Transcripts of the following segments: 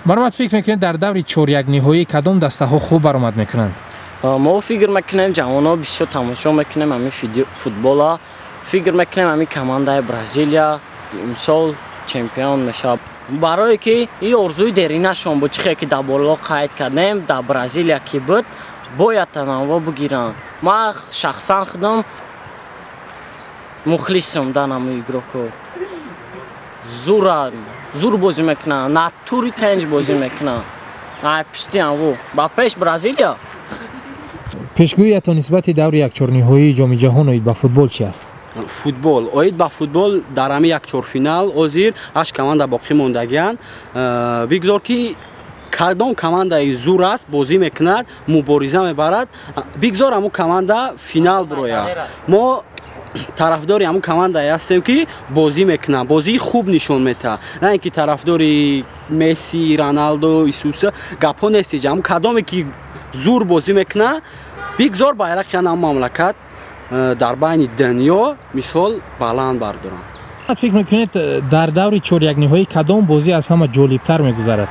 Марҳамат, фикр мекунед, дар даври чорякниҳоӣ кадом дастаҳо хуб баромад мекунанд? Мо фикр мекунем, ҷавонҳо бисёр тамошо мекунем ҳамин футбола. Фикр мекунем, ҳамин командаи Бразилия имсол чемпион мешавад, барое ки ин орзуи деринашон буд. Чихе ки дар боло қайд кардем, дар Бразилия ки буд, бояд танаввӯъ бигиранд. Ман шахсан худам мухлисам дар ҳамин игроко. Зура зур бозӣ мекунанд, натури тенҷ бозӣ мекунанд. Ай пишти анву ба пеш, Бразилия! Пешгӯиятон нисбати даври якчорниҳоии Ҷоми ҷаҳон оид ба футбол чи аст? Футбол, оид ба футбол, дар ҳамин якчорфинал ҳозир ҳашт команда боқӣ мондагианд. Бигзор ки кадом командаи зур аст, бозӣ мекунад, мубориза мебарад, бигзор ҳамун команда финал бирояд. Мо тарафдори ҳамун командае ҳастем, ки бозӣ мекунад, бозии хуб нишон метаҳад, на ин ки тарафдори Месси, Роналдо, Исуса гапҳо нест. Иҷа ҳамун кадоме ки зур бозӣ мекунад, бигзор байрақи ҳамун мамлакат дар байни дунё мисол баланд бардоранд. Фикр мекунед, дар даври чорякниҳоӣ кадом бозӣ аз ҳама ҷолибтар мегузарад?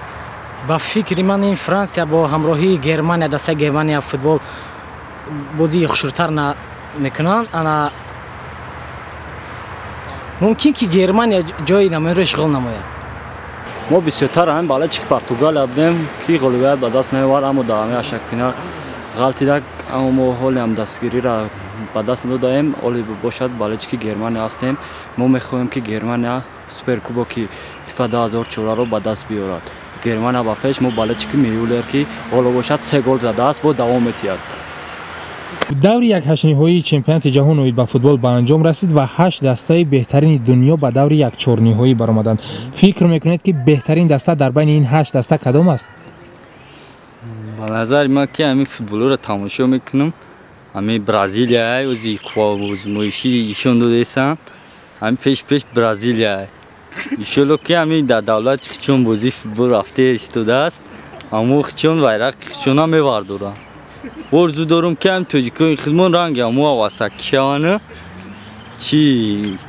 Ба фикри ман, ин Франсия бо ҳамроҳии Германия, дастаи Германия футбол бозии хушрӯтар мекунанд. Ана мумкин ки Германия ҷои намоянро ишғол намояд. Мо бисёртар ҳамин болельщики Португалия будем, ки ғолибият ба даст наовард, аммо дар ҳамин ҳаштякфинал ғалтида. Аммо мо ҳолиам дастгириро ба даст надодаем. Ҳоли бошад, болельщики Германия ҳастем. Мо мехоҳем, ки Германия суперкубоки ФИФА 2004-ро ба даст биёрад. Германия ба пеш! Мо болельщики Мюллер, ки ҳоло бошад, се гол задааст, бо давом метиҳад. Даври якҳаштниҳоии чемпионати ҷаҳон оид ба футбол ба анҷом расид ва ҳашт дастаи беҳтарини дунё ба даври якчорниҳоӣ баромаданд. Фикр мекунед, ки беҳтарин даста дар байни ин ҳашт даста кадом аст? Ба назари ман, ки ҳамин футболро тамошо мекунам, ҳамин Бразилия ози қувваозмоишӣ ишон додаистанд. Ҳамин пеш пеш Бразилия, иншолло, ки ҳамин дар давлати хичон бозии футбол рафта истодааст, ҳамо хичон байрақи хичона мевардоранд. Орзу дорум, ки ҳамин тоҷикони худмон ранги ҳамо авасакӣ шаванд, чи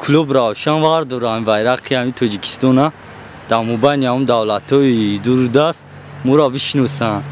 клуб равшан вардоранд байрақи ҳамин Тоҷикистона, дар мобайни ҳамон давлатҳои дурдаст моро бишиносанд.